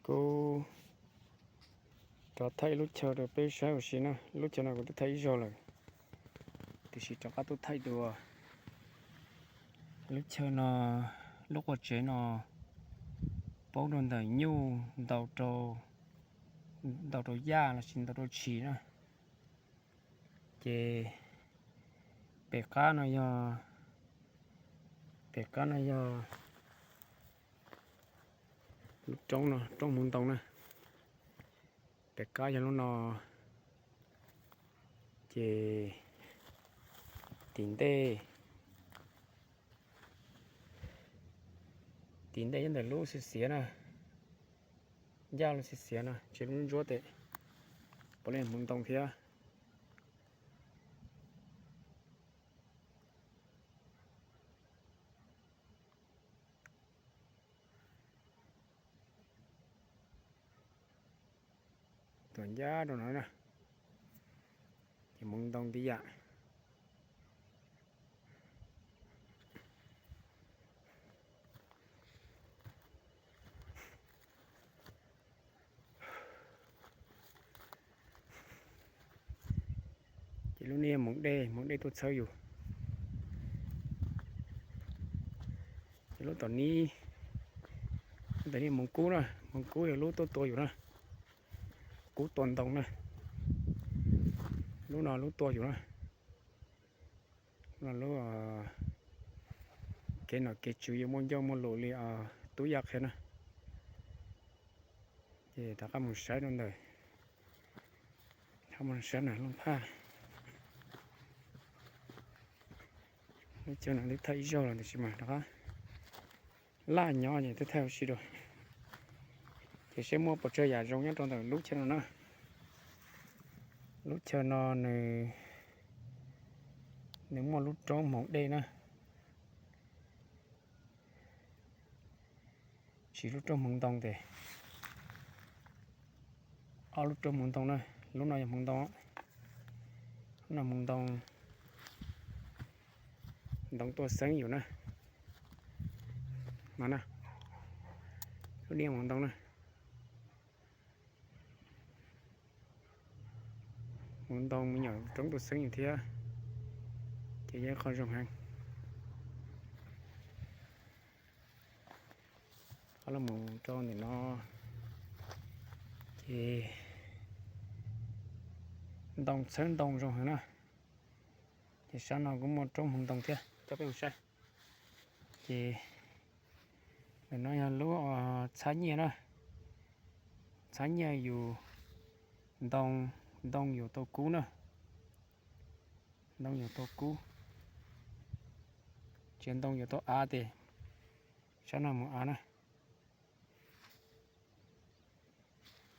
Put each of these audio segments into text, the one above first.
Kuv rov thaij lub chaw rau peb saib ua si na. Lub chaw no kuv twb thaij ib zaug lawm, tiam sis rov qab tuaj thaij dua. Lub chaw no, lub qua tsev no paub rau ntawm nyuj ntaus rau, ntaus rau yaj los sis ntaus rau tshis na. Ces pem qab no yog, pem qab no yog lub roob no, roob hmoov ntoo na. Pem qab yog lub no, ces tim ntej, tim ntej nyob ntawm lub xiav xiav na, ncaj lub xiav xiav no, tsis lub ntsuab tes, puav leej hmoov ntoo thiab. Tuaj ncaj rau no na, ces hmoov ntoo tib yam. Ces lub niag hmoov dej, hmoov dej tuaj txhawb yus. Ces lub tom nib, lub tom nib hmoov kub na, hmoov kub yog lub tuaj tua yus na, kub tua ntoo na. Lub no lub tua yus na. Lub no lub kev nom kev tswv yuav muaj ncauj muaj lus li tub yaj qhia na. Ces rov qab mus saib rau ntawm, rov qab mus saib ntawm lub phaj. Lub chaw no twb thaij ib zaug lawm tiam sis mas rov qab laj nyob ces twb thaij ua si dua. Ces saib muaj puas tsawg yam zoo nyob rau ntawm lub chaw no na. Lub chaw no nws, nws muaj lub roob hmoov dej na, tsis lub roob hmoov ntoo tes. Ob lub roob hmoov ntoo na, lub no yog hmoov ntoo, lub no hmoov ntoo, ntoo tuaj xeeb yus na. No na, lub niag hmoov ntoo na, hmoov ntoo me nyuam roob tuaj xeeb yus thiab, ces yog ib qho zoo heev. Qab los mus rau ntawm no, ces ntoo txhawb ntoo zoo heev na. Ces sab no kuj muaj roob hmoov ntoo thiab, coj peb mus saib. Ces ntawm no yog lub txhab nyiaj na, txhab nyiaj yus, ntoo, ntoo yuav tau kub na, ntoo yuav tau kub, tsis ntoo yuav tau av tes, sab no mus av na.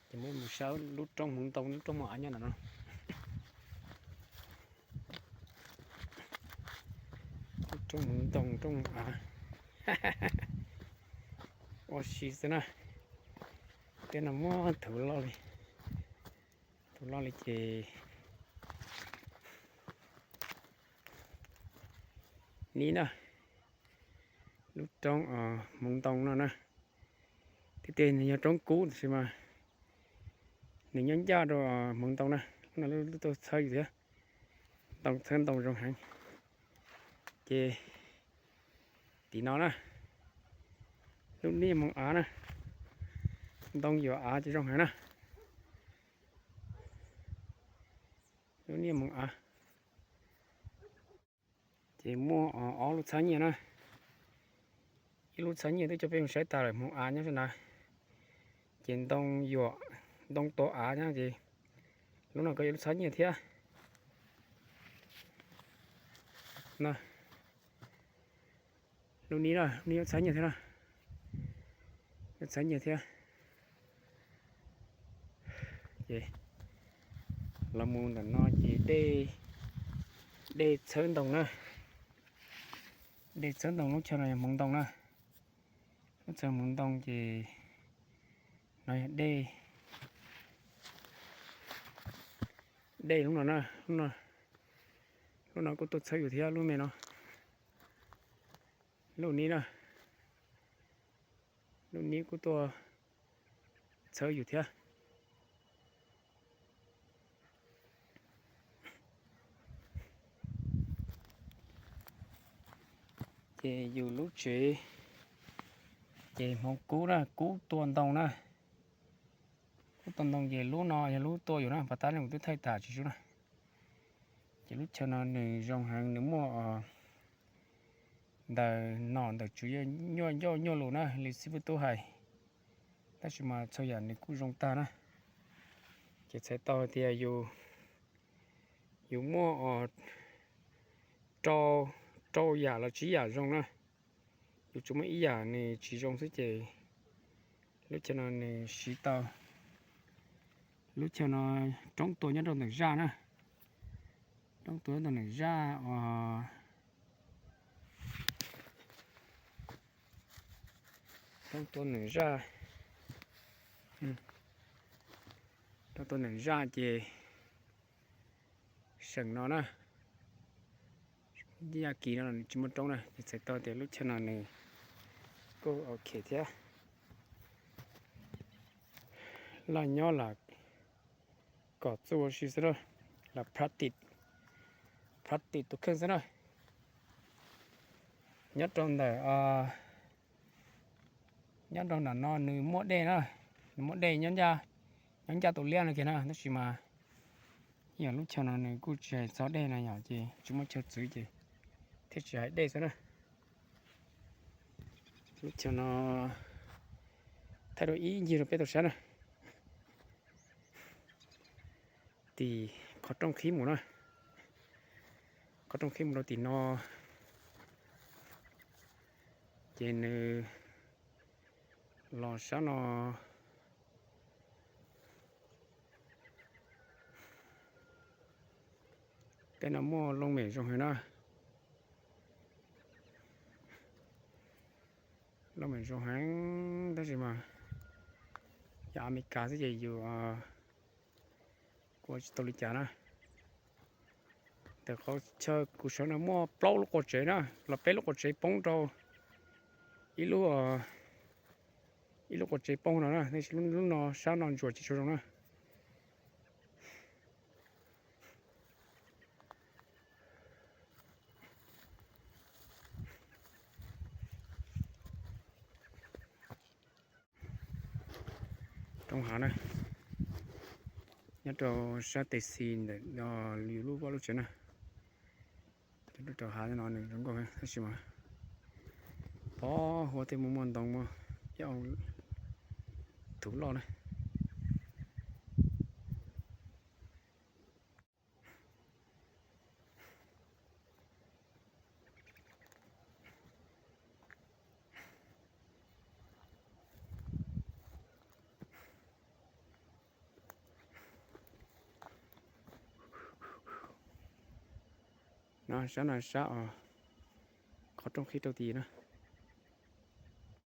Ces muab mus saib lub roob hmoov ntoo, lub roob hmoov av nyob ntawm no. Lub roob hmoov ntoo, roob hmoov av. Ua si xwb na. Tej no muaj thuv loj li, thuv loj li ces nib na, lub roob hmoov ntoo no na. Tiag tiag nws yog roob kub tiam sis mas nws nyob ncaj rau hmoov ntoo na. Lub no lub tuaj txhawb yus thiab, ntoo txhawb ntoo zoo heev. Ces tim no na, lub niag hmoov av na, ntoo yuav av ces zoo heev na. Lub niag hmoov av. Ces muaj ob lub txhab nyiaj na. Ib lub txhab nyiaj twb coj peb mus saib tas lawm, hmoov av nyob sab na. Ces ntoo yuam, ntoo tua av na ces lub no kuj yog lub txhab nyiaj thiab. Na, lub nib na, lub nib yuav txhab nyiaj thiab na. Yuav txhab nyiaj thiab. Ces los mus ntawm no ces dej, dej txhawb ntoo na. Dej txhawb ntoo lub chaw no yog hmoov ntoo na. Lub chaw hmoov ntoo ces no yog dej, dej lub no na, lub no, lub no kuj tuaj txhawb yus thiab lub me no. Lub nib na, lub nib kuj tuaj thawb yus thiab. Ces yus lub tsev ces hmoov kub na, kub tua ntoo na. Kub tua ntoo ces lub no yog lub tua yus na, pas tab ne kuv twb thaij tas tsis sub na. Ces lub chaw no nws zoo heev, nws muaj ntawm nom ntawm tswv yim, nyuaj ncauj nyuaj lus na li xib fwb tub hais, tab sis mas txhua yam nws kuj zoo tag na. Ces txhais tau hais tias yus, yus muaj rau, rau yam los tsib yam zoo na. Yus tsuas muaj ib yam nws tsis zoo xwb ces lub chaw no nws siv tau. Lub chaw no roob tua nyob rau ntawm zaj na. Roob tua nyob rau ntawm zaj os. Roob tua ntawm zaj, roob tua ntawm zaj ces seem no na, yaj kis no tsis muaj roob na, ces txhais tau tias lub chaw no nws kuj ok thiab. Laj nyob lam kom txuj ua si xwb na, lam practice, practice tus kheej xwb na. Nyob rau ntawm, nyob rau ntawm no nws muaj dej na, nws muaj dej nyob ncaj, nyob ncaj tus liab no kiag na, tab sis mas yog lub chaw no nws kuj tsis hais txog dej na yom, ces tsis muaj chaw txwv ces thiaj tsis hais dej xwb na. Lub chaw no thaij rau ib ncig rau peb tau saib na. Tim qhov rooj qhib mus na, qhov rooj qhib mus rau tim no, ces nws los sab no. Tej no muaj looj mem zoo heev na, looj mem zoo heev, tab sis mas yog Amelikas xwb ces yus kuj ua tsis tau li cas na. Ntawm qhov chaw kuv sawv no muaj plaub lub quas tsev na, los peb lub quas tsev poob rau ib lub, ib lub quas tsev poob no na, tab sis lub no sab no ntsuas tsis tshua zoo na. Roob hav na, nyob rau sab tes xis ntawm yus lub vaj lub tsev na. Rau hav no nws zoo nkauj tab sis mas pov huab tej muaj muaj ntoo, muaj ib thuv loj na. No sab no sab os, qhov rooj qhib rau tid na.